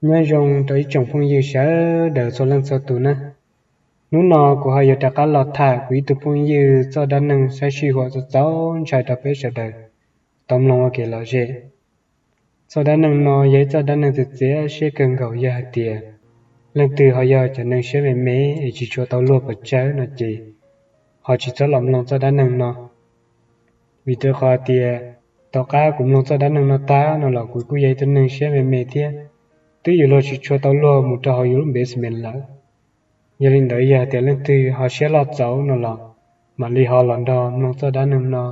Nyob zoo rau ib tsoom phooj ywg sawv daws txhua leej txhua tus na. Hnub no kuv ho yuav rov qab los tham kuv ib tug phooj ywg txoj dab neeg saib sij huam txaus txaus ntshai rau peb sawv daws tau mloog ua kev lom zem. Txoj dab neeg no yog ib txoj dab neeg txias txias siab kawg nkaus, yog hais tias leej twg ho yog cov neeg siab me me es tsis tshua tau luag pes tsawg no ces ho tsis txhob los mloog txoj dab neeg no. Vim rau qhov tias tom qab kuv mloog txoj dab neeg no tag no los kuv kuj yog ib tug neeg siab me me thiab, twb yuav luag tsis tshua tau luag mus rau hauv yus lub basement lawm. Yog li ntawd yog tias leej twg ho siab loj txaus no los mam li ho los nrog mloog txoj dab neeg no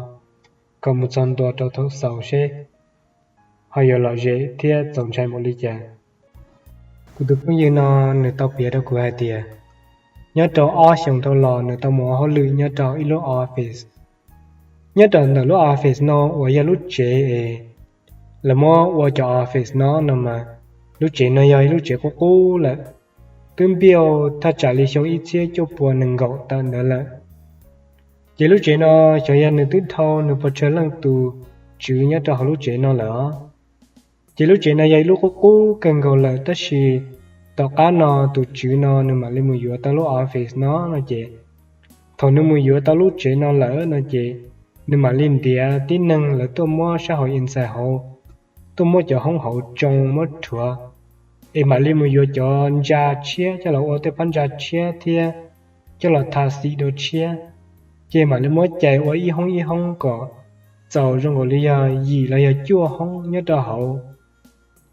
kom mus txog ntua rau thaum xaus seb ho yuav lom zem thiab txaus ntshai npaum li cas. Kuv tus phooj ywg no nws tau piav rau kuv hais tias nyob rau ob xyoos dhau los nws tau mus ua hauj lwm nyob rau ib lub office. Nyob rau ntawm lub office no uas yog lub tsev es lawv muab ua cov office no no mas lub tsev no yog ib lub tsev qub qub lawm, twb npiaj thaj tsam li xyoo ib txhiab cuaj pua nees nkaum tawm ntawd lawm. Ces lub tsev no xyov yog nws twb dhau nws pes tsawg leej tus tswv nyob rau hauv lub tsev no lawm os. Ces lub tsev no yog ib lub qub qub kawg nkaus lawm, tab sis tom qab no tus tswv no nws mam li mus yuav tau lub office no no ces, thaum nws mus yuav tau lub tsev no lawm no ces, nws mam li ntiav tib neeg lawv tuaj muab sab hauv inside hauv, tuaj muab cov hoob hauv tsoo muab rhuav, es mam li mus yuav cov ntsa tshiab coj los ua tej phab ntsa tshiab thiab coj los tha xim dua tshiab, ces mam li muab cais ua ib hoob ib hoob kom txaus zoo nkaus li yog yim los yog cuaj hoob nyob rau hauv.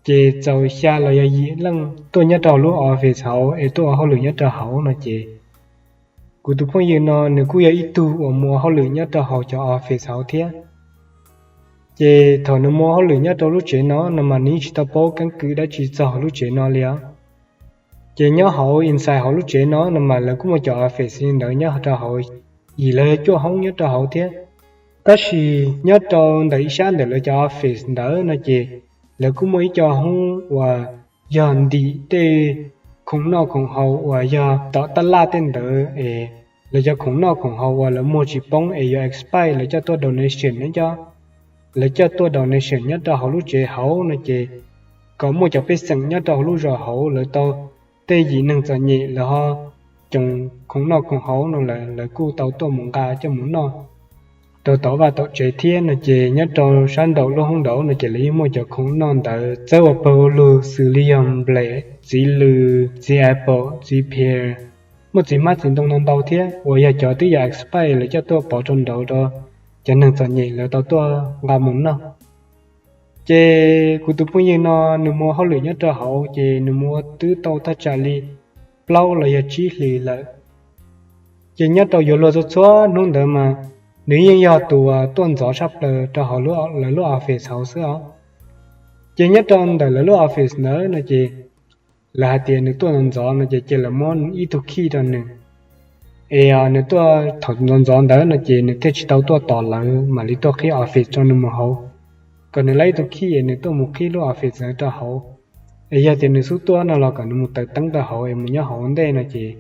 Ces txaus xya los yog yim leej tuaj nyob rau lub office hauv es tuaj ua hauj lwm nyob rau hauv no ces, kuv tus phooj ywg no nws kuj yog ib tug uas mus ua hauj lwm nyob rau hauv cov office hauv thiab. Ces thaum nws mus ua hauj lwm nyob rau lub tsev no no mas nws yeej tsis tau paub keeb kwm dab tsi txog lub tsev no li os. Ces nyob hauv inside hauv lub tsev no no mas lawv kuj muaj cov office li ntawd nyob rau hauv, yim los yog cuaj hoob nyob rau hauv thiab. Tab sis nyob rau ntawm ib sab ntawm lawv cov office ntawd no ces lawv kuj muaj ib co hoob uas yog ntim tej khoom noj khoom haus uas yog tom tab laj tej ntawd es lawv cov khoom noj khoom haus uas lawv muag tsis poob es yuav expire lawv coj tuaj donation no cov, lawv coj tuaj donation nyob rau hauv lub tsev hauv no ces kom muaj cov pej xeem nyob rau hauv lub zos hauv lawv tau, tej yim neeg txom nyem lawv ho coos khoom noj khoom haus no lawm lawv kuj tau tuaj mus nqa coj mus noj rau tom vaj tom tsev thiab no ces nyob rau sab nraum lub hoob nraud no ces lawv yeej muaj cov khoom noj ntawd txawb ua pawg ua lug xws li yog nplej, txiv lws, txiv apple, txiv pear, muaj txiv hmab txiv ntoo ntau ntau thiab uas yog cov twb yog expire lawv coj tuaj pov rau nraud rau cov neeg txom nyem lawv tau tuaj nqa mus noj. Ces kuv tus phooj ywg no nws mus hauj lwm nyob rau hauv ces nws mus ua twb tau thaj tsam li plaub los yog tsib hlis lawm. Ces nyob rau yuav luag txhua txhua hnub ntawd mas nws yeej yog tus uas tuaj ntxov tshaj plaws rau hauv lawv lub office hauv xwb os. Ces nyob rau ntawm lawv lub office ntawd no ces lawv hais tias nws tuaj ntxov ntxov no ces cia lawv muab ib tug key rau nws. Es nws tuaj thaum ntxov ntxov ntawd no ces nws thiaj tsis tau tuaj tos lawv mam li tuaj qhib office rau nws mus hauv, kom nws laib ib tug key es nws tuaj mus qhib lub office ntawd rau hauv. Es yog tias nws xub tuaj no los kom nws mus taws teeb rau hauv es mus nyob hauv ntej no ces,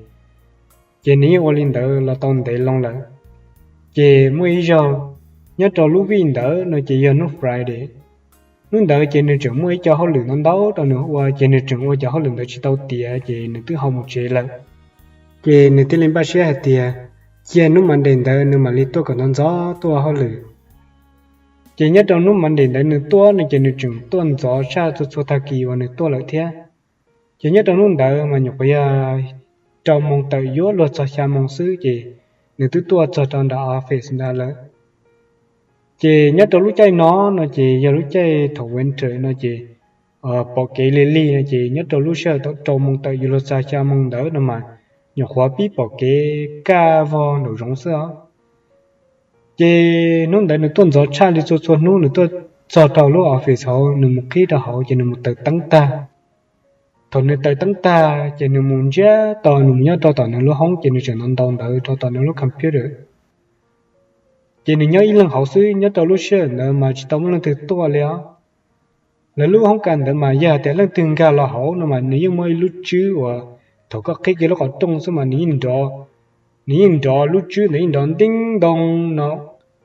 ces nws yeej ua li ntawd los tau ntev loo lawm. Ces muaj ib zaug nyob rau lub vij ntawd no ces yog hnub Friday. Hnub ntawd ces nws tseem muaj ib co hauj lwm ntau ntau rau nws ua ces nws tseem ua cov hauj lwm ntawd tsis tau tiav ces nws twb ho mus tsev lawm. Ces nws thiaj li npaj siab hais tias cia hnub Monday ntawd nws mam li tuaj kom ntxov ntxov tuaj ua hauj lwm. Ces nyob rau hnub Monday ntawd nws tuaj no ces nws tseem tuaj ntxov tshaj txhua txhua tag kis uas nws tuaj lawm thiab. Ces nyob rau hnub ntawd mas nyuam qhuav yog rau moos tawm yuav luag txog xya moos xwb ces nws twb tuaj txog rau nram office ntawd lawm. Ces nyob rau lub caij no no ces yog lub caij thaum winter no ces pom kev lig lig no ces nyob rau lub sij hawm thaum rau moos tawm yuav luag txog xya moos ntawd no mas nyuam qhuav pib pom kev kaj vog nraum zoov xwb os. Ces hnub ntawd nws tuaj ntxov tshaj li txhua txhua hnub, nws tuaj txog rau lub office hauv, nws mus qhib rau hauv ces nws mus taws teeb tag. Thaum nws taws teeb tag ces nws mus ntsiab to, nws mus nyob rau tom nws lub hoob ces nws tseem ntau ntau ntawd rau tom nws lub computer. Ces nws nyob ib leeg hauv xwb, nyob rau lub sij hawm ntawd mas tsis tau muaj leej twg tuaj li os. Lawv lub hoob kas ntawd mas yog tias leej twg nkag los hauv no mas nws yeej muaj ib lub tswb uas thaum koj qhib kiag lub qhov rooj xwb mas nws yeej nrov, nws yeej nrov, lub tswb ntawd yeej nrov nteeb ntoo no,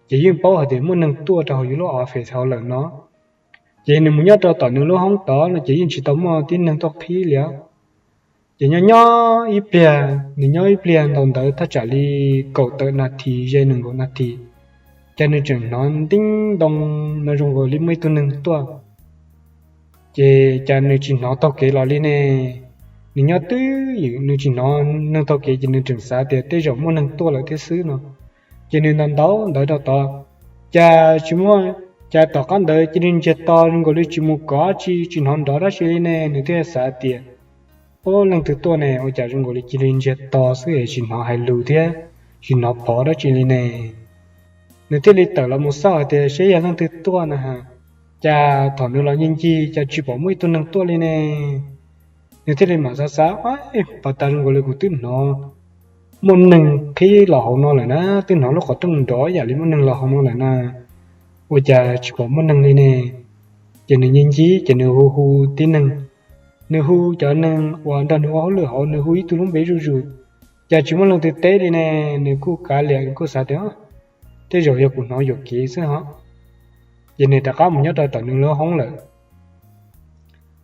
ces yeej paub hais tias muaj neeg tuaj rau hauv yus lub office hauv lawm no. Ces nws mus nyob rau tom nws lub hoob tod no ces yeej tsis tau muaj tib neeg tuaj qhib li os. Ces nyob nyob ib pliag, nws nyob ib pliag ntau ntawd thaj tsam li kaum tawm nas this ze nees nkaum nas this, cas nws tseem hnov nteeb ntoo no zoo nkaus li muaj ib tug neeg tuaj. Ces cas nws tsis hnov taug kev los li ne? Nws nyob twj ywm nws tsis hnov neeg taug kev ces nws tseem xav tias tej zaum muaj neeg tuaj lawm thiab xwb no. Ces nws ntaus ntaus ntawv rau tod, cas tsis muaj, cas tom qab ntawd cia li ntsiag to zoo nkaus li tsis mus kov tsi, tsis hnov nrov dab tsi li ne. Nws thiaj xav tias, Ub, leej twg tuaj ne? Ua cas zoo nkaus li cia li ntsiag to xwb es tsis hnov hais lus thiab tsis hnov phov dab tsi li ne? Nws thiaj li tawm los mus xauj hais tias seb yog leej twg tuaj na. Cas thaum nws los ncig ncig cas tsis pom muaj ib tug neeg tuaj li ne. Nws thiaj li mam xav xav, Pas tas zoo nkaus li kuv twb hnov muaj neeg qhib los hauv no lawm na, twb hnov lub qhov rooj nrov yam li muaj neeg los hauv no lawm na, ua cas tsis pom muaj neeg li ne? Ces nws ncig ncig ces nws hu hu tib neeg, nws hu cov neeg uas nrog nws ua hauj lwm hauv, nws hu ib tug lub npe zuj zus, cas tsis muaj leej twg teb li ne. Nws kuj kav liam, nws kuj xav tias tej zaum yog kuv hnov yuam kev xwb ho. Ces nws rov qab mus nyob rau tom nws lub hoob lawm.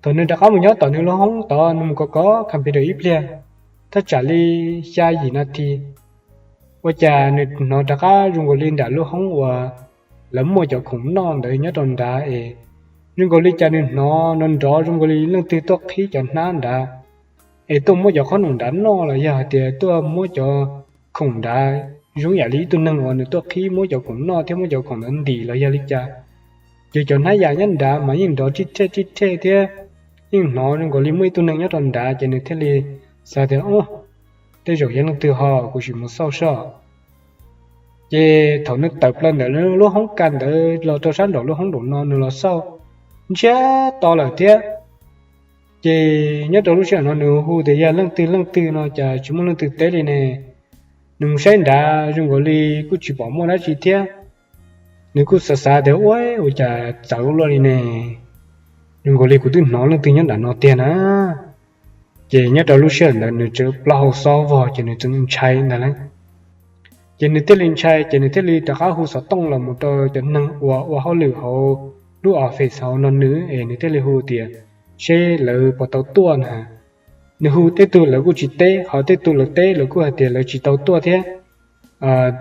Thaum nws rov qab mus nyob tom nws lub hoob tod, nws mus kov kov computer ib pliag, thaj tsam li xya yim nas this, ua cas nws hnov rov qab zoo nkaus li nram lub hoob uas lawv muaj cov khoom noj ntawd nyob rau nrad es zoo nkaus li cas nws hnov nrov nrov zoo nkaus li leej twg tuaj qhib cov hnab nrad es tuaj muab cov qhob noom nrad noj los yog hais tias tuaj muab cov khoom nrad zoo yam li ib tug neeg uas nws tuaj qhib muab cov khoom noj thiab muab cov khoom ntawd ntim los yog li cas. Ces cov hnab yam nyob nrad mas yeej nrov tib rhej tib rhej thiab yeej hnov zoo nkaus li muaj ib tug neeg nyob rau nrad, ces nws thiaj li xav tias, Ub, tej zaum yog leej twg ho, kuv sim mus xauj soj. Ces thaum nws tawm plaws ntawm lub hoob kas ntawd los rau sab nraum lub hoob nraum no nws los xauj, ntsiag to lawm thiab. Ces nyob rau lub sij hawm no nws hu tias yog leej twg leej twg no cas tsis muaj leej twg teb li ne. Nws mus saib nrad zoo nkaus li kuj tsis pom muaj dab tsi thiab. Nws kuj xav xav tias, Ua, ua cas txawv luaj li ne, zoo nkaus li kuv twb hnov leej twg nyob nram no tiag na. Ces nyob rau lub sij hawm ntawd nws tseem plaub hau xob vog ces nws tseem ntshai ntag lauj. Ces nws thiaj li ntshai ces nws thiaj li rov qab hu xov tooj los mus rau cov neeg uas ua hauj lwm hauv lub office hauv no nws es nws thiaj li hu tias seb lawv puas tau tuaj na. Nws hu tej tug lawv kuj tsis teb, ho tej tug lawv teb lawv kuj hais tias lawv tsis tau tuaj thiab.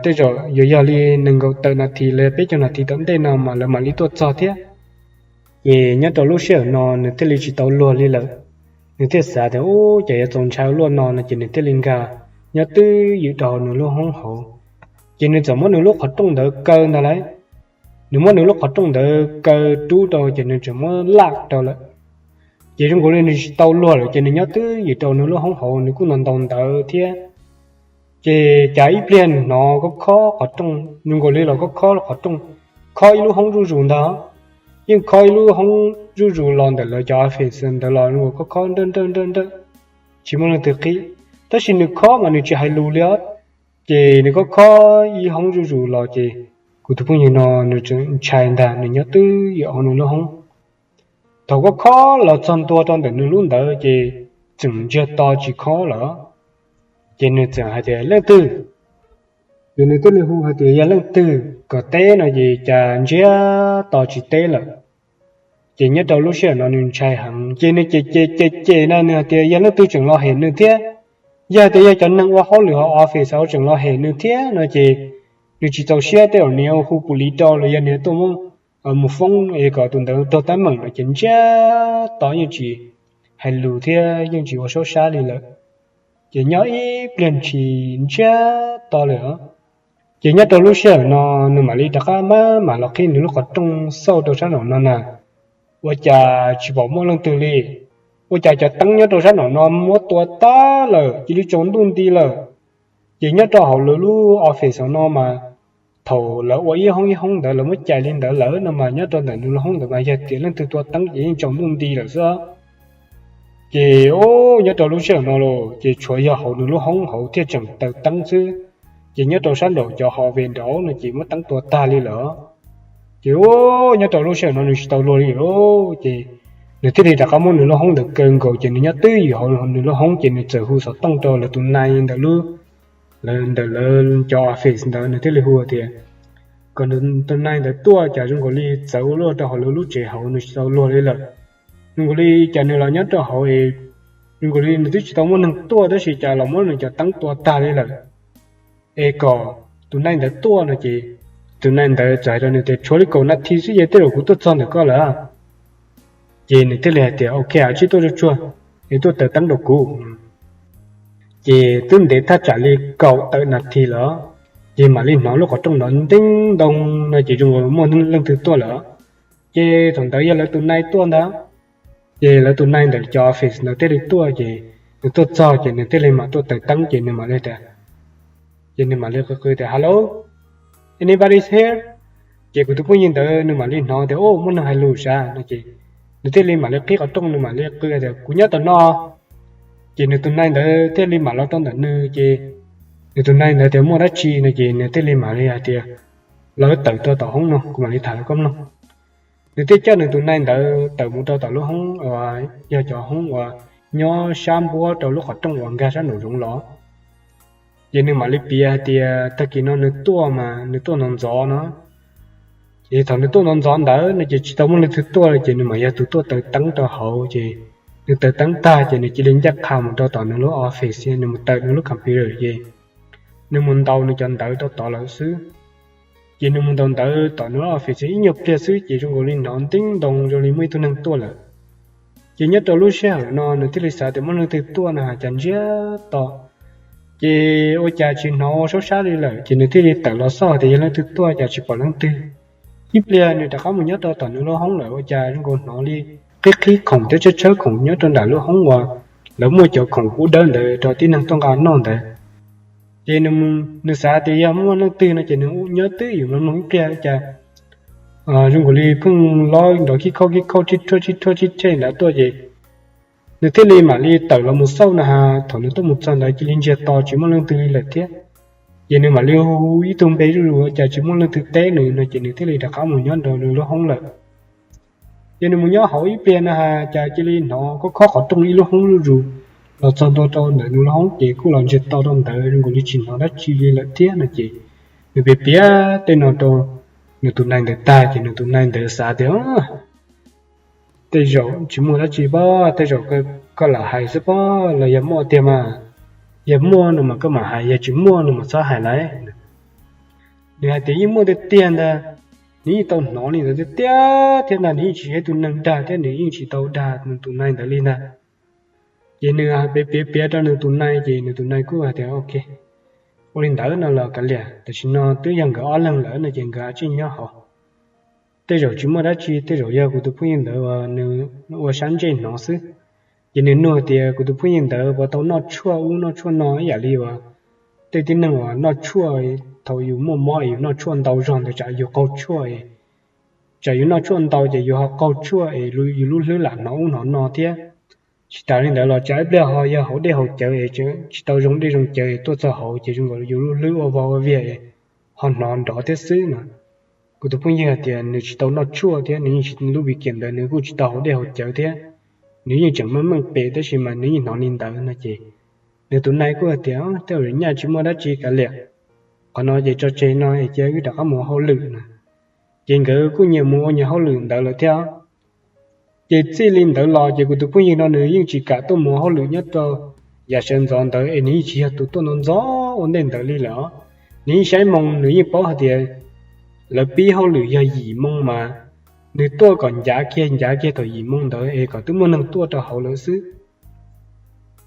Tej zaum yuav yog li nees nkaum tawm nas this los peb caug nas this tom ntej no mas lawv mam li tuaj txog thiab. Ces nyob rau lub sij hawm no nws thiaj li tsis tau luag li lawm. Nws thiaj xav tias, Ub, ces yuav txaus ntshai luaj no no ces nws thiaj li nkag nyob twj ywm rau hauv nws lub hoob hauv. Ces nws txawm muab nws lub qhov rooj ntawd kaw ntag lauj. Nws muab nws lub qhov rooj ntawd kaw rub rau ces nws tseem muab laj rau lawm. Ces zoo nkaus li nws tsis tau luag lawm ces nws nyob twj ywm rau nws lub hoob hauv nws kuj ntaus ntaus ntawv thiab. Ces cas ib pliag nws hnov khob khob qhov rooj, zoo nkaus li los khob khob qhov rooj, khob ib lub hoob zuj zus ntag. Yeej khob ib lub hoob zuj zus los ntawm lawv cov office ntawd los zoo nkaus khob khob nrawj nrawj nrawj nrawj, tsis muaj leej twg qhib. Tab sis nws khob mas nws tsis hais lus li os. Ces nws khob khob ib hoob zuj zus los ces kuv tus phooj ywg no nws tseem ntshai ntag, nws nyob twj ywm hauv nws lub hoob. Thaum khob khob los txog ntua rau ntawm nws lub ntawd ces tseem ntsiag to tsis khob lawm. Ces nws txawm hais tias, Leej twg? Ces nws thiaj li hu hais tias, Yog leej twg? Kom teb no ces cas ntsiag to tsis teb lawm. Ces nyob rau lub sij hawm no nws ntshai heev ces nws cem cem cem cem na, nws hais tias yog leej twg tseem los hem nws thiab, yog tias yog cov neeg ua hauj lwm hauv office tseem los hem nws thiab no ces nws tsis txaus siab tej zaum nws hu pus lis rau los yog nws tuaj muab mus foob es kom tus ntawd raug teeb meem no ces ntsiag to yeej tsis hais lus thiab yeej tsis ua saub sab li lawm. Ces nyob ib pliag ntshis ntsiag to lawm os. Ces nyob rau lub sij hawm no nws mam li rov qab maj mam los qhib nws lub qhov rooj xauj rau sab nraum no na, ua cas tsis pom muaj leej twg li. Ua cas cov teeb nyob rau sab nraum no muab tua tag lawm, cia li tsaus ntuj nti lawm. Ces nyob rau hauv lawv lub office no mas thaum lawv ua ib hoob ib hoob ntawd lawv muab cais li ntawd lawm no mas nyob rau ntawm nws lub hoob ntawd mas yog tias leej twg tua teeb ces yeej tsaus ntuj nti lawm xwb. Ces nyob rau lub sij hawm no los ces tshuav yog hauv nws lub hoob hauv thiaj tseem taws teeb xwb. Ces nyob rau sab nraum cov hauv ve nraud no ces muab teeb tua tag li lawm. Ces nyob rau lub sij hawm no nws tsis tau luag li lawm ces nws thiaj li rov qab muab nws lub hoob ntawd kaw nkaus ces nws nyob twj ywm hauv nws lub hoob ces nws txawm hu xov tooj rau lawv tus nai ntawm lub, ntawm lawv cov office ntawd nws thiaj li hu tias, kom nws tus nai ntawd tuaj, cas zoo nkaus li txawv ua luaj rau hauv lawv lub tsev hauv, nws tsis tau luag li lawm. Zoo nkaus li cas nws los nyob rau hauv es zoo nkaus li nws twb tsis tau muaj neeg tuaj tab sis cas los muab nws cov teeb tua tag li lawm. Es kom tus nai ntawd tuaj no ces tus nai ntawd txawm hais rau nws tias, tshuav li kaum nas this xwb ces tej zaum kuv tuaj txog ntawm koj lawm. Ces nws thiaj li hais tias, ok, tsij tuaj tsuag tsuag es tuaj taws teeb rau kuv. Ces twb ntev thaj tsam li kaum tawm nas this lawm, ces mam li hnov lub qhov rooj nrov nteeb ntoo no ces zoo nkaus muaj leej twg tuaj lawm. Ces thaum ntawd yog lawv tus nai tuaj ntag. Ces lawv tus nai ntawm cov office ntawd thiaj li tuaj, ces nws tuaj txog ces nws thiaj li mam tuaj taws teeb ces nws mam li tias, ces nws mam li qw qw tias, hello, anybody here? Ces kuv tus phooj ywg ntawd nws mam li hnov tias, o, muaj neeg hais lus sav no ces nws thiaj li mam li qhib qhov rooj, nws mam li qw tias, kuv nyob tom no. Ces nws tus nai ntawd thiaj li mam los rau ntawm nws ces nws tus nai ntawd tias, muaj dab tsi no ces nws thiaj li mam li hais tias, los wb tawm rau tom hoob no kuv mam li tham rau koj mloog. Nws thiaj coj nws tus nai ntawd tawm mus rau tom lub hoob uas yog cov hoob uas nyob sab npuab rau lub qhov rooj uas nkag sab nraum zoov los. Ces nws mam li piav hais tias tag kis no nws tuaj mas nws tuaj ntxov ntxov no. Ces thaum nws tuaj ntxov ntxov ntawd no ces tsis tau muaj leej twg tuaj li ces nws mam yog tus tuaj taws teeb rau hauv ces nws taws teeb tag ces nws cia li ncaj qha mus rau tom nws lub office, nws mus tawm nws lub computer ces nws mus ntaus nws cov ntawv rau tod lawm xwb. Ces nws mus ntaus ntawv tom nws lub office ib nyuag pliag xwb ces zoo nkaus li hnov nteeb ntoo zoo li muaj ib tug neeg tuaj lawm. Ces nyob rau lub sij hawm no nws thiaj li xav tias muaj leej twg tuaj no cas ntsiag to. Ces ua cas tsis hnov ua saub sab li lawm ces nws thiaj li tawm los xauj tias yog leej twg tuaj cas tsis pom leej twg. Ib pliag nws rov qab mus nyob rau tom nws lub hoob lawm ua cas zoo nkaus hnov li qhib qhib khoom thiab tshawb tshawb khoom nyob rau nram lub hoob uas lawv muaj cov khoom pub dawb ntawd rau tib neeg tuaj nqa noj ntawd. Ces nws xav tias yog muaj leej twg no ces nws nyob twj ywm mloog mloog ib pliag cas zoo nkaus li pheej lob nrov kib khauj kib khauj tsib rhuaj tsib rhuaj tsib rhuaj nrad tuaj ces nws thiaj li mam li tawm los mus xauj na has thaum nws tuaj mus txog ntawd cia li ntsiag to tsis muaj leej twg li lawm thiab. Ces nws mam li hu ib tug npe zuj zus ua cas tsis muaj leej twg teb nws no ces nws thiaj li rov qab mus nyob nraum nws lub hoob lawm. Ces nws mus nyob hauv ib pliag na has cas cia li hnov khob khob qhov rooj ib lub hoob zuj zus los txog ntua rau ntawm nws lub hoob ces kuj los ntsiag to rau ntawd zoo nkaus li tsis hnov dab tsi li lawm thiab no ces nws piav piav tej no rau nws tus nai ntawd tag ces nws tus nai ntawd xav tias tej zaum tsis muaj dab tsi pob, tej zaum koj lam hais xwb pob los yog muaj tiag mas. Yog muaj no mas koj mam hais, yog tsis muaj no mas txhob hais lauj. Nws hais tias yeej muaj tiag tiag ntag, nws yeej tau hnov li ntawd tiag tiag thiab ntag, nws yeej tsis yog ib tug neeg dag thiab nws yeej tsis tau dag nws tus nai ntawd li ntag. Ces nws piav piav piav rau nws tus nai ces nws tus nai kuj hais tias ok, ua li ntawd no los kav liam, tam sim no twb yog nkawd ob leeg lawm no ces nkawd tsij nyob hauv. Tej zaum tsis muaj dab tsi, tej zaum yog kuv tus phooj ywg ntawd uas nws ua sab ntsej hnov xwb. Ces nws nug tias kuv tus phooj ywg ntawd puas tau noj tshuaj ub noj tshuaj no ib yam li uas tej tib neeg uas noj tshuaj, thaum yus muaj mob es yus noj tshuaj ntau zog ntawd tsam yus qaug tshuaj, tsam yus noj tshuaj ntau ces yus ho qaug tshuaj es yus lub hlwb lam hnov ub hnov no thiab. Tsis tas li ntawd los tsam ib pliag ho yog haus dej haus cawv es tsis tau zoo dej zoo cawv es tuaj txog hauv ces zoo nkaus yus lub hlwb ua vog ua viag es ho hnov nrov thiab xwb no. Kuv tus phooj ywg hais tias nws tsis tau noj tshuaj thiab nws yeej tsis, lub weekend ntawd nws kuj tsis tau haus dej haus cawv thiab, nws yeej tseem meej meej pem tab sis mas nws yeej hnov li ntawd no ces nws tus nai kuj hais tias tej zaum nyaj tsis muaj dab tsi kav liam, qhov no ces tso tseg no es cia wb rov qab mus ua hauj lwm no. Ces nkawd kuj nyias mus ua nyias hauj lwm ntawd lawm thiab. Ces txij li ntawd los ces kuv tus phooj ywg no nws yeej tsis kam tuaj mus ua hauj lwm nyob rau yav sawv ntxov ntawd es nws yeej tsis yog tus tuaj ntxov ntxov ua ntej ntawd li lawm os. Nws yeej saib moo, nws yeej paub hais tias lawv pib hauj lwm yog yim moo mas nws tuaj kom ncav kiag ncav kiag thaum yim moo ntawd es kom twb muaj neeg tuaj rau hauv lawm xwb.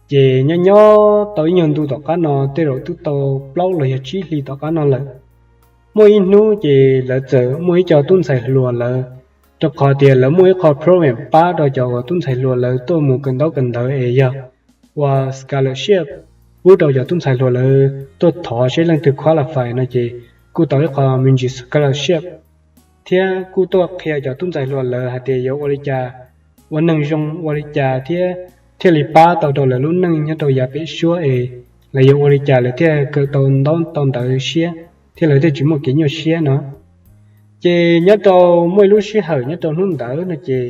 Ces nyob nyob tau ib nyuag ntu tom qab no tej zaum twb tau plaub los yog tsib hlis tom qab no lawm, muaj ib hnub ces lawv txawm muaj ib co tub ntxhais hluas lawv, rau qhov tias lawv muaj ib qho program pab rau cov uas tub ntxhais hluas lawv tuaj mus kawm ntaub kawm ntawv es yog ua scholarship pub rau cov tub ntxhais hluas lawv tuaj thov seb leej twg qualify no ces kuj tau ib qho me ntsis scholarship, thiab kuj tuaj qhia cov tub ntxhais hluas lawv hais tias yuav ua li cas ua neeg zoo ua li cas thiab thiaj li pab tau rau lawv lub neej nyob rau yav pem suab es lawv yuav ua li cas lawv thiaj kawm tau ntaub tau ntawv siab thiab lawv thiaj tsis muaj kev nyuaj siab no. Ces nyob rau muaj ib lub sij hawm nyob rau hnub ntawd no ces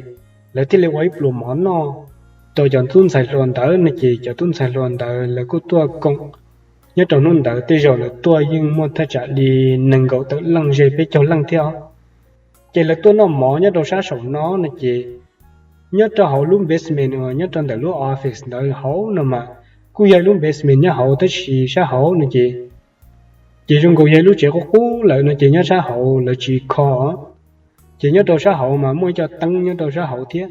lawv thiaj li ua ib pluas mov noj rau cov tub ntxhais hluas ntawd no ces cov tub ntxhais hluas ntawd lawv kuj tuaj koom Nyob rau hnub ntawd tej zaum lawv tuaj yeej muaj thaj tsam li nees nkaum tawm leej ze peb caug leej thiab os. Ces lawv tuaj noj mov nyob rau sab saum no no ces nyob rau hauv lub basement uas nyob rau ntawm lub office ntawd hauv no mas kuj yog lub basement nyob hauv tab sis sab hauv no ces, ces zoo nkaus yog lub tsev qub qub lawm no ces nyob sab hauv lawv tsis kho. Ces nyob rau sab hauv mas muaj ib co teeb nyob rau sab hauv thiab,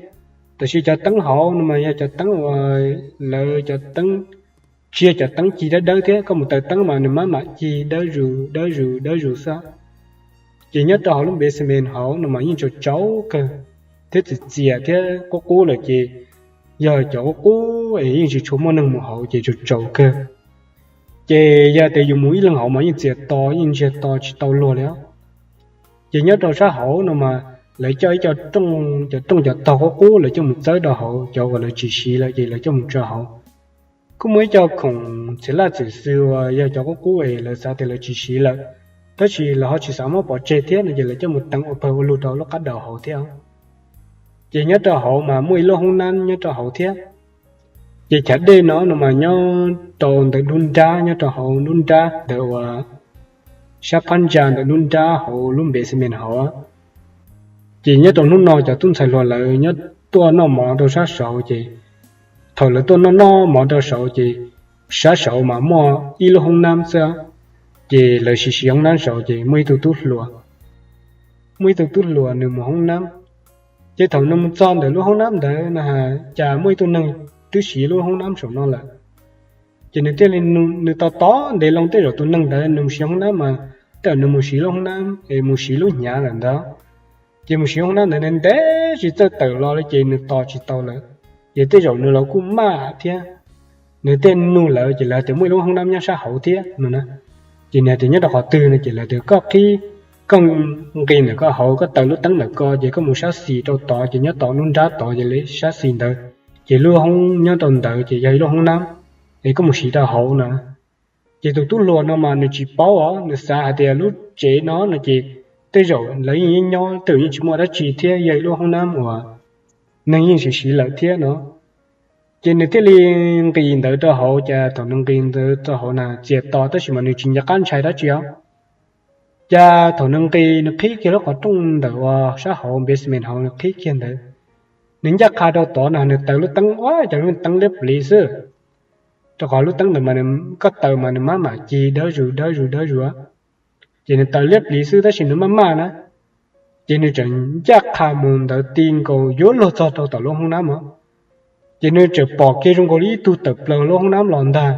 tab sis cov teeb hauv no mas yog cov teeb uas lawv cov teeb, tsis yog cov teeb cig dawb dawb thiab, koj mus taws teeb mas nws maj mam cig dawb zus dawb zus dawb zus xwb. Ces nyob rau hauv lub basement hauv no mas yeej tsaus tsaus kawg thiab txias txias thiab qub qub lawm ces yog cov qub qub es yeej tsis tshua muaj neeg mus hauv ces tsaus tsaus kawg. Ces yog tias yus mus ib leeg hauv mas yeej txias to yeej ntsiag to tsis tau luag li os. Ces nyob rau sab hauv no mas lawv coj ib co rooj, cov rooj cov tog qub qub lawv coj mus txawb rau hauv, cov uas lawv tsis siv lawm ces lawv coj mus tso hauv. Kuj muaj ib co khoom txiv laj txim xws uas yog cov qub qub es lawv xav tias lawv tsis siv lawm, tab sis lawv ho tsis xav muab pov tseg thiab no ces lawv coj mus teev ua pawg ua lug rau lub qab daus hauv thiab. Ces nyob rau hauv mas muaj ib lub hoob nab nyob rau hauv thiab. Ces chav dej no no mas nyob rau ntawm lub nrab, nyob rau hauv lub nrab ntawm uas sab phab ntsa ntawm lub nrab hauv lub basement hauv. Ces nyob rau hnub no cov tub ntxhais hluas lawv nyob tuaj noj mov rau sab saud ces thaum lawv tuaj noj noj mov rau saud ces sab saud mas muaj ib lub hoob nab xwb. Ces lawv siv siv hoob nab saud ces muaj ib tug tub hluas, muaj ib tug tub hluas nws mus hoob nab. Ces thaum nws mus txog ntawm lub hoob nab ntawd no cas muaj ib tug neeg twb siv lub hoob nab saum no lawm. Ces nws thiaj li, nws tos tos ntev loo tej zaum tus neeg ntawd nws mus siv hoob nab mas tej zaum nws mus siv lub hoob nab es mus siv lub hnyav lawm ntawd. Ces mus siv hoob nab ntawd ntev tsis txawj tawm los li ces nws tos tsis tau lawm. Ces tej zaum nws los kuj maj thiab. Nws thiaj nug lawv ces lawv tias muaj ib lub hoob nab nyob sab hauv thiab no na. Ces nws hais tias nyob rau qhov twg no ces lawv tias koj qhib, koj nqis ntawm koj hauv koj taws lub teeb ntawm ko ces koj mus sab xis rau tod ces nyob tom lub nrab tod ces lawv sab xis ntawd. Ces lub hoob nyob rau ntawd ces yog ib lub hoob nab es koj mus siv rau hauv no. Ces tus tub hluas no mas nws tsis paub os, nws xav hais tias lub tsev no no ces tej zaum lawv yeej nyob twb yeej tsis muaj dab tsi thiab yog ib lub hoob nab uas neeg yeej siv siv lawm thiab no. Ces nws thiaj li nqis ntawd rau hauv, cas thaum nws nqis ntawd rau hauv na txias to tab sis mas nws tsis nco qab ntshai dab tsi os. Cas thaum nws nqis nws qhib kiag lub qhov rooj ntawm uas sab hauv basement hauv nws qhib kiag ntawd, nws ncaj qha rau tod no nws taws lub teeb ua cas lub teeb liab pliv xwb. Rau qhov lub teeb ntawd mas koj taws mas nws maj mam cig dawb zus dawb zus dawb zus. Ces nws taws liab pliv xwb tab sis nws maj maj na. Ces nws tseem ncaj qha mus ntawd ti nkaus yuav luag txog rau tom lub hoob nab os. Ces nws tseem pom kiag zoo nkaus li ib tug tawm plaws lub hoob nab los ntag.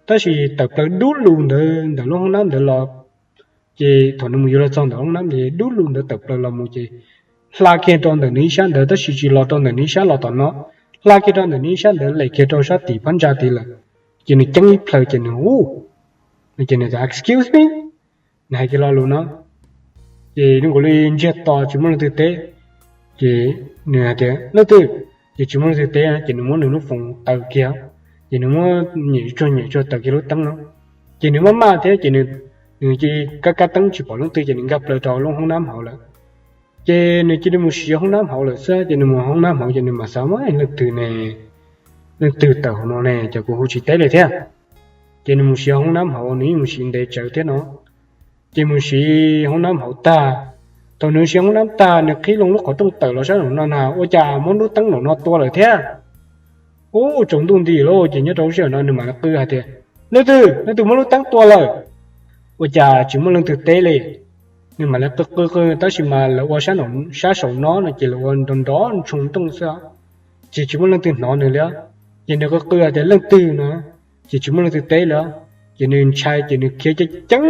Tab sis tawm plaws dub lug ntawd ntawm lub hoob nab ntawd los. Ces thaum nws mus yuav luag txog ntawm hoob nab ces dub lug ntawd tawm plaws los mus ces hla kiag rau ntawm nws ib sab ntawd tab sis tsis los rau ntawm nws ib sab los tom no, hla kiag rau ntawm nws ib sab ntawd lem kiag rau sab tim phab ntsa tid lawm. Ces nws ceeb ib plhaw ces nws hu, ces nws tias excuse me, nws hais kiag lo lus no. Ces zoo nkaus li ntsiag to tsis muaj leej twg teb. Ces nws hais tias leej twg, ces tsis muaj leej twg teb ces nws muab nws lub foos taws kiag, ces nws muab nyem tsuag nyem tsuag taws kiag lub teeb no. Ces nws maj maj thiab ces nws cia li kab kab teeb tsis pom leej twg ces nws nkag plaws rau lub hoob nab hauv lawm. Ces nws cia li mus siv hoob nab hauv lawm xwb, ces nws mus hoob nab hauv ces nws mam xav mas leej twg ne, leej twg tawm hauv no ne, ces kuv hu tsis teb li thiab. Ces nws mus siv hoob nab hauv, nws yeej mus siv ntev tsawv thiab no. Ces mus siv hoob nab hauv tag, thaum nws siv hoob nab tag nws qhib loo lub qhov rooj tawm los sab nraum no na ua cas muab lub teeb nraum no tua lawm thiab. Ub, tsaus ntuj nti lauj, ces nyob rau lub sij hawm no nws mam li qw hais tias leej twg, leej twg muab lub teeb tua lawm. Ua cas tsis muaj leej twg teb li. Nws mam li qw qw qw tab sis mas lawv ua sab saum no no ces lawv ua nrov nrov ntshoo nrooj xwb, ces tsis muaj leej twg hnov nws li. Ces nws qw qw hais tias leej twg no, ces tsis muaj leej twg teb li. Ces nws ntshai ces nws khiav ceev ceev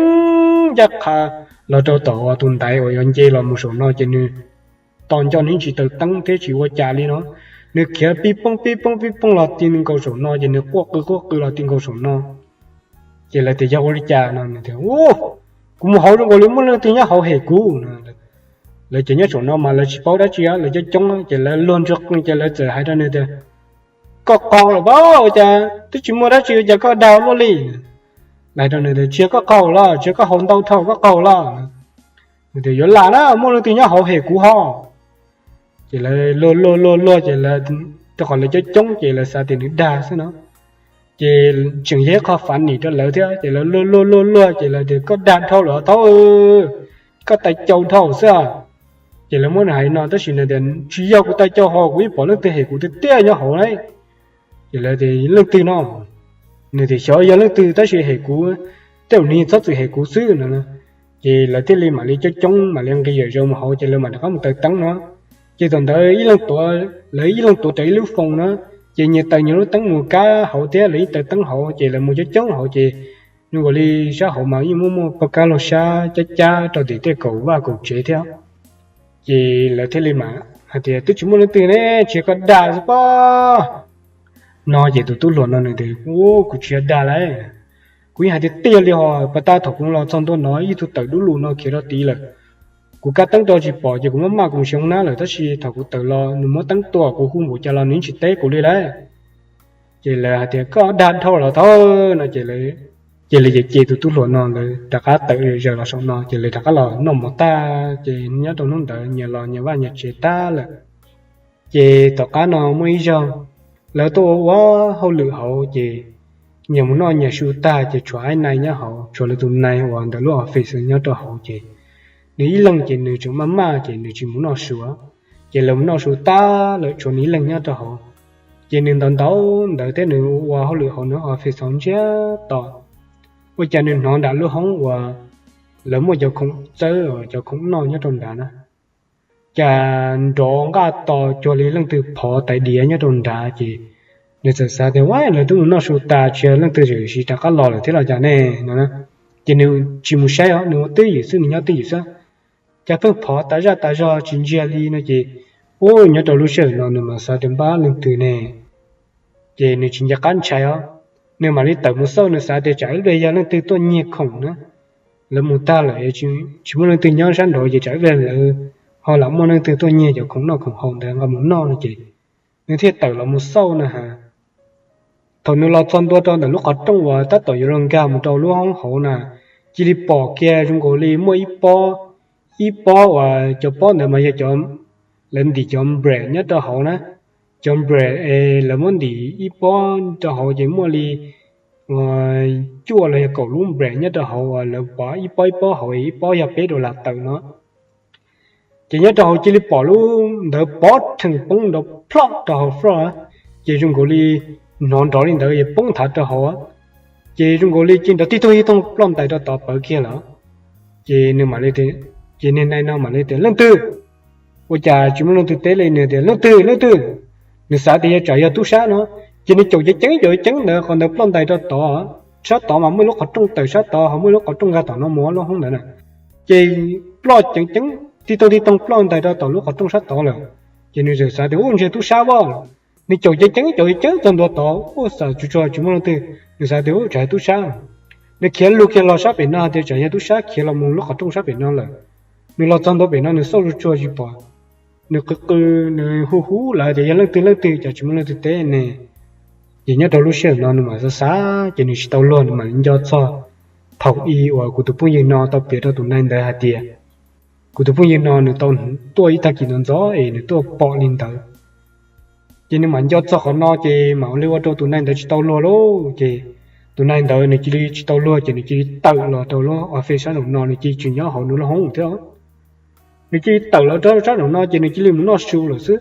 ncaj qha los rau tom uas tus ntaiv uas yuav nce los mus saum no ces nws tos nco nws tsis taws teeb thiab tsis ua cas li no. Nws khiav pib poob pib poob pib poob los ti nkaus saum no ces nws quaj qw quaj qw los ti nkaus saum no. Ces lawv tias yog ua li cas no nws tias u, kuv mus hauv zoo nkaus li muaj leej twg nyob hauv hem kuv no. Lawv ces nyob saum no mas lawv tsis paub dab tsi, lawv coob coob ces lawv luag ntsuag qees ces lawv txawm hais rau nws tias koj qaug lawm pab, ua cas twb tsis muaj dab tsi ua cas koj dag luaj li. Lawv hais rau nws tias tsis yog koj qaug los, tsis yog koj haus ntau dhau koj qaug los. Nws tias yuav lam na, muaj leej twg nyob hauv hem kuv ho. Ces lawv luag luag luag luag ces lawv, rau qhov lawv coob coob ces lawv xav tias nws dag xwb no. Ces tseem yog ib qho funny rau lawv thiab, ces lawv luag luag luag luag ces lawv tias, koj dag dhau lawm thaub, koj tais caus dhau xwb. Ces lawv muab nws hais no tab sis nws tias, tsis yog kuv tais caus hos, kuv yeej pom leej twg hem kuv tiag tiag nyob hauv na. Ces lawv tias, leej twg no? Nws tias, xyov yog leej twg tab sis hem kuv, tej zaum nws txhob txwm hem kuv xwb no. Ces lawv thiaj li mam li coob coob mam li nqis zom zaws mus hauv, ces lawv mam rov qab mus taws teeb no. Ces thaum ntawd ib leeg tuav, lawv ib leeg tuav rawv ib lub foos na, ces nyias taws nyias lub teeb mus kab hauv thiab, lawv yeej taws teeb hauv, ces lawv mus coob coob hauv ces zoo nkaus li sab hauv mas yeej muaj muaj poj kab laug sab cab cab rau tim tej kaum vaj kaum tsev thiab. Ces lawv thiaj li mam hais tias, twb tsis muaj leej twg ne, tsis yog koj dag xwb pob. No ces tus tub hluas no nws tias, u, kuv tsis yog dag lauj, kuv yeej hais tiag tiag li hos, pas tag thaum kuv los txog ntua no ib tug tawm dub lug no khiav rau tid lawm. Kuv kab teeb rau tsis pom ces kuv maj maj kuv mus siv hoob nab lawm, tab sis thaum kuv tawm los nws muab teeb tua kuv hu npaum cas los nws yeej tsis teb kuv li lauj. Ces lawv hais tias, koj dag dhau los thaub no ces, ces lawv ces ces tus tub hluas no lawv rov qab tawm zaws los saum no, ces lawv rov qab los noj mov tag, ces nyob rau hnub ntawd nyias los nyias vaj nyias tsev tag lawm. Ces tom qab no muaj ib zaug lawv tuaj ua ua hauj lwm hauv, ces nyias mus noj nyias su tag, ces tshuav ib nai nyob hauv, tshuav lawv tus nai uas ntawm lub office nyob rau hauv, ces nws ib leeg ces nws tseem maj maj ces nws tsis mus noj su. Ces lawv mus noj su tag lawm tshuav nws ib leeg nyob rau hauv. Ces nws ntaus ntaus ntawv thiab nws ua hauj lwm hauv nws office hauv ntsiag to, ua cas nws hnov nram lub hoob uas lawv muaj cov khoom txawb, cov khoom noj nyob rau nrad na, cas nrov nqaj to cuag li leej twg phov tais diav nyob rau nrad. Ces nws txawm xav tias, a, lawv twb mus noj su tas, tsis yog leej twg tseem siv rov qab los lawm thiab los cas ne no. Ces nws tsis mus saib os, nws ua twj ywm xwb, nws nyob twj ywm xwb, cas pheej phov tas zaj tas zog tsis ntsiag li no. Ces, u, nyob rau lub sij hawm no nws mas xav tias npab leej twg ne, ces nws tsis nco qab ntshai os. Nws mam li tawm mus xauj, nws xav tias tsam ib pliag yog leej twg tuaj nyiag khoom na, lawv mus tag lawm, tsis muaj leej twg nyob sab nraud, ces tsam ib pliag lawv ho lam muaj leej twg tuaj nyiag cov khoom noj khoom haus ntawd nqa mus noj no. Ces nws thiaj tawm los mus xauj na has. Thaum nws los txog ntua rau ntawm lub qhov rooj uas tab tom yuav los nkag mus rau lub hoob hauv na, cia li pom kiag zoo nkaus li muaj ib pob, ib pob uas cov pob ntawd mas yog cov, lawv ntim cov bread nyob rau hauv na. Cov bread es lawv muab ntim ib pob rau hauv ces muaj li cuaj los yog kaum lub bread nyob rau hauv uas lawv pov ib pob ib pob hauv, ib pob yog peb dollar tawm no. Ces nyob rau hauv cia li pom lub ntawd pov rhees poob nrov ploj rau hauv floor, ces zoo nkaus li hnov nrov li ntawd es poob nthav rau hauv, ces zoo nkaus li cia nrov tib toog ib toog ploj ntais rau tod pawv kiag lawm. Ces nws mam li, ces niag nai no mam li tias, leej twg? Ua cas tsis muaj leej twg teb li, nws tias, leej twg, leej twg? Nws xav tias yog tsam yog tub sab no, ces nws caum ceev ceev caum ceev ntawd, qhov ntawd ploj ntais rau tod. Sab tod mas muaj lub qhov rooj tawm sab tod, ho muaj lub qhov rooj nkag tom no mus lub hoob ntawd na. Ces ploj ceev ceev, tib toog tib toog ploj ntais rau tom lub qhov rooj sab tod lawm. Ces nws txawm xav tias, u, ntshe tub sab vaj. Nws caum ceev ceev caum ceev txog ntua tod, u, xav tsuag tsuag tsis muaj leej twg, nws xav tias, u, tsam yog tub sab. Nws khiav lug kiag los sab pem no hais tias tsam yog tub sab, khiav los mus lub qhov rooj sab pem no lawm. Nws los txog ntua pem no nws xauj tsuag tsuag tsis pom, nws qw qw, nws hu hu lawv tias yog leej twg leej twg, cas tsis muaj leej twg teb ne. Ces nyob rau lub sij hawm no nws mam xav xav, ces nws tsis tau luag, nws mam li nco txog thaum ub uas kuv tus phooj ywg no tau piav rau tus nai ntawd hais tias, kuv tus phooj ywg no nws tau tuaj ib tag kis ntxov ntxov es nws tuaj pom li ntawd. Ces nws mam nco txog qhov no ces mam ua li ua rau tus nai ntawd tsis tau luag lauj. Ces tus nai ntawd nws cia li tsis tau luag ces nws cia li tawm los rau lub office sab nraum no, nws cia li tsis nyob hauv nws lub hoob thiab. Nws cia li tawm los rau sab nraum no ces nws cia li mus noj su lawm xwb.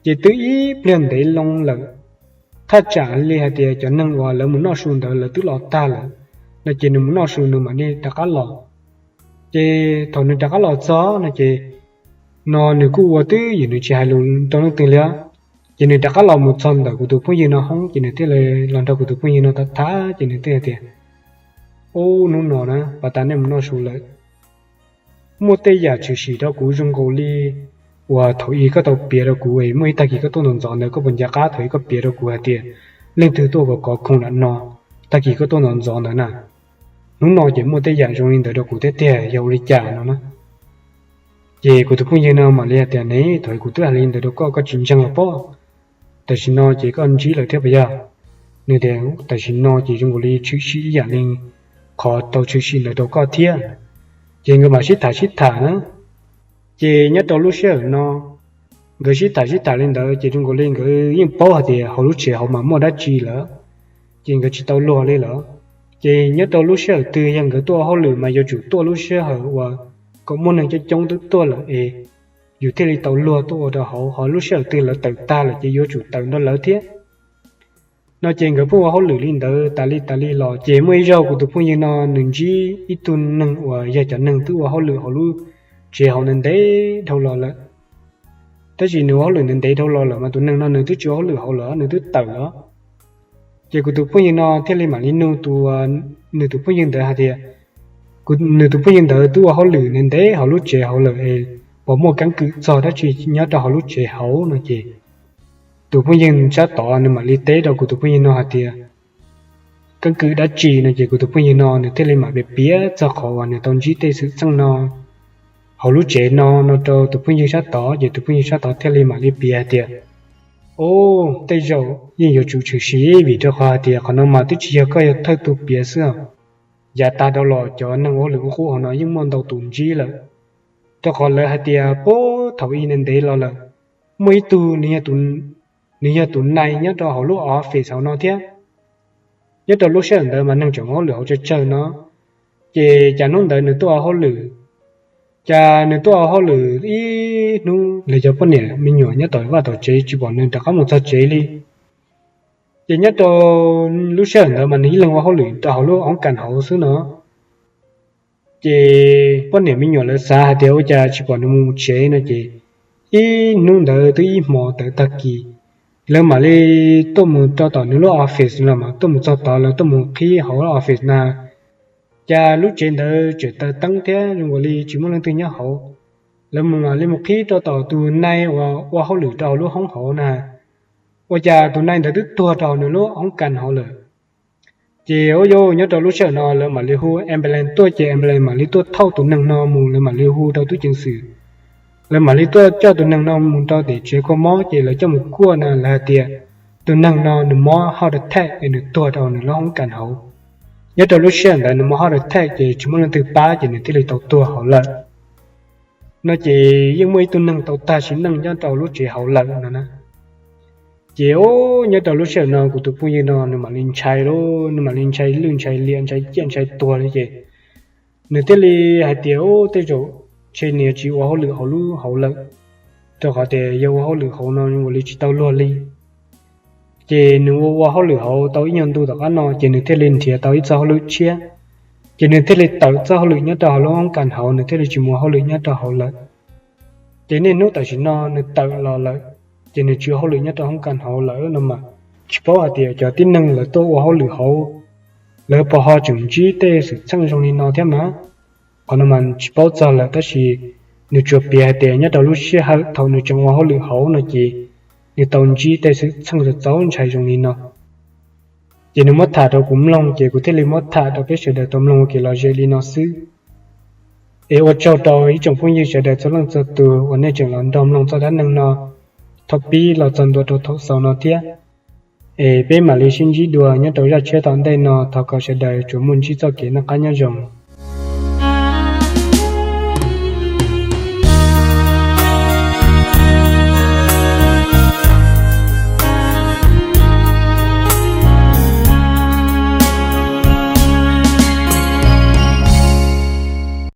Ces twb ib pliag ntev loo lawm, thaj tsam li hais tias cov neeg uas lawv mus noj su ntawd lawv twb los tag lawm no, ces nws mus noj su nws mam li rov qab los. Ces thaum nws rov qab los txog no ces, no nws kuj ua twj ywm, nws tsis hais lus rau leej twg li. Ces nws rov qab los mus txog ntawm kuv tus phooj ywg no hoob ces nws thiaj li los nrog kuv tus phooj ywg no tham tham ces nws thiaj hais tias, ub, hnub no na pas tas nej mus noj su lawm, muaj tej yam tshwm sim rau kuv zoo nkaus li uas thaum ub koj tau piav rau kuv es muaj ib tag kis koj tuaj ntxov ntxov ntawd, koj puas nco qab thaum ub koj piav rau kuv hais tias leej twg tuaj kov kov khoom lam no, tag kis koj tuaj ntxov ntxov ntawd na? Hnub no ces muaj tej yam zoo li ntawd rau kuv thiab tiag, yog ua li cas no na? Ces kuv tus phooj ywg no mam li hais tias, ne, thaum ub kuv twb hais li ntawd rau koj, koj tsis ntseeg los pob. Tam sim no ces koj ntsib lawm thiab puas yog? Nws tias, tam sim no ces zoo nkaus li tshwm sim ib yam li qhov tau tshwm sim ntawd rau koj thiab. Ces nkawd mam sib tham sib tham na. Ces nyob rau lub sij hawm no nkawd sib tham sib tham li ntawd ces zoo nkaus li nkawd yeej paub hais tias hauv lub tsev hauv mas muaj dab tsi lawm. ces nkawd tsis tau luag li lawm. Ces nyob rau lub sij hawm twg yog nkawd tuaj ua hauj lwm mas yuav tsum tuaj lub sij hawm uas kom muaj neeg coob coob twb tuaj lawm es yus thiaj li tau luag tuaj ua rau hauv, ho lub sij hawm twg lawv tawm tag lawm ces yuav tsum tawm nrog lawv thiab. No ces nkawd pheej ua hauj lwm li ntawd tas li tas li los ces muaj ib zaug kuv tus phooj ywg no nws ntsib ib tug neeg uas yog cov neeg twb ua hauj lwm hauv lub tsev hauv ntev ntev dhau los lawm. Tab sis nws ua hauj lwm ntev ntev dhau los lawm mas tus neeg no nws twb tsis ua hauj lwm hauv lawm, nws twb tawm lawm. Ces kuv tus phooj ywg no thiaj li mam li nug tus, nws tus phooj ywg ntawd hais tias, nws tus phooj ywg ntawd twb ua hauj lwm ntev ntev hauv lub tsev hauv lawm es puas muaj keeb kwm txog dab tsi nyob rau hauv lub tsev hauv no ces tus phooj ywg sab tod nws mam li teb rau kuv tus phooj ywg no hais tias, keeb kwm dab tsi no ces kuv tus phooj ywg no nws thiaj li mam piav piav txog qhov uas nws tau ntsib tej xwm txheej no hauv lub tsev no no rau tus phooj ywg sab tod ces tus phooj ywg sab tod thiaj li mam li piav hais tias, o, tej zaum yeej yuav tsum tshwm sim vim rau qhov hais tias qhov no mas twb tsis yog koj yog thawj tug piav xwb os. Yav tas dhau los cov neeg ua hauj lwm ua qub hauv no yeej muaj ntau tus ntsib lawm, rau qhov lawv hais tias puag thaum ub ntev ntev los lawm, muaj ib tug, nws yog tus nai nyob rau hauv lub office hauv no thiab. Nyob rau lub sij hawm ntawd mas neeg tseem ua hauj lwm hauv tsawg tsawg no, ces cas hnub ntawd nws tuaj ua hauj lwm, cas nws tuaj ua hauj lwm ib hnub lawv cov poj niam me nyuam nyob tom vaj tom tsev tsis pom nws rov qab mus txog tsev li. Ces nyob rau lub sij hawm ntawd mas nws ib leeg ua hauj lwm rau hauv lub hoob kas hauv xwb no. Ces poj niam me nyuam lawv xav hais tias ua cas tsis pom nws mus tsev no ces ib hnub ntawd twb ib hmo tawm tag kis, lawv mam li tuaj mus rau tom nws lub office los mas tuaj mus txog tod lawv tuaj mus qhib hauv office na, cas lub tsev ntawd tseem taws teeb thiab zoo nkaus li tsis muaj leej twg nyob hauv. Lawv mam li mus qhib rau tom tus nai uas ua hauj lwm rau hauv lub hoob hauv na, ua cas tus nai ntawd twb tuag rau hauv nws lub hoob kas hauv lawm. Ces ua cas nyob rau lub sij hawm no lawv mam li hu ambulance tuaj ces ambulance mam li tuaj thauj tus neeg no mus, lawv mam li hu rau tub ceev xwm. Lawv mam li tuaj coj tus neeg no mus rau tim tsev kho mob ces lawv coj mus kuaj na lawv hais tias tus neeg no nws mob heart attack es nws tuag rau nws lub hoob kas hauv. Nyob rau lub sij hawm ntawd nws mob heart attack ces tsis muaj leej twg pab ces nws thiaj li tau tuag hauv lawm. No ces yeej muaj ib tug neeg tau tag sim neej nyob rau lub tsev hauv lawm no na. Ces nyob rau lub sij hawm no kuv tus phooj ywg no nws mam li ntshai lauj, nws mam li ntshai lwj ntshai liam ntshai ciaj ntshai tuag li ces nws thiaj li hais tias, u, tej zaum ntshe nws tsis ua hauj lwm hauv lub hauv lawm, rau qhov tias yog ua hauj lwm hauv no ua li tsis tau luag li. Ces nws ua ua hauj lwm hauv tau ib nyuag ntu tom qab no ces nws thiaj li nrhiav tau ib txoj hauj lwm tshiab, ces nws thiaj li tawm txoj hauj lwm nyob rau hauv lub hoob kas hauv, nws thiaj li tsis mus ua hauj lwm nyob rau hauv lawm. Ces niaj hnub tam sim no nws tawm los lawm, ces nws tsis ua hauj lwm nyob rau hoob kas hauv lawm no mas, tsis paub hais tias cov tib neeg lawv tuaj ua hauj lwm hauv, lawv puas ho tseem ntsib tej xwm txheej zoo li no thiab mas. Qhov no mas tsis paub txog lawm tab sis nws tsuas piav hais tias nyob rau lub sij hawm thaum nws tseem ua hauj lwm hauv no ces nws tau ntsib tej xwm txheej txaus ntshai zoo li no. Ces nws muab tham rau kuv mloog ces kuv thiaj li muab tham rau peb sawv daws tau mloog ua kev lom zem li no xwb. Es ua tsaug rau ib tsoom phooj ywg sawv daws txhua leej txhua tus uas nej tseem los nrog mloog txoj dab neeg no thaum pib los txog ntua rau thaum xaus no thiab. Es peb mam li sib ntsib dua nyob rau zaj tshiab tom ntej no, thov kom sawv daws tsuas muaj ntsib txoj kev noj qab nyob zoo.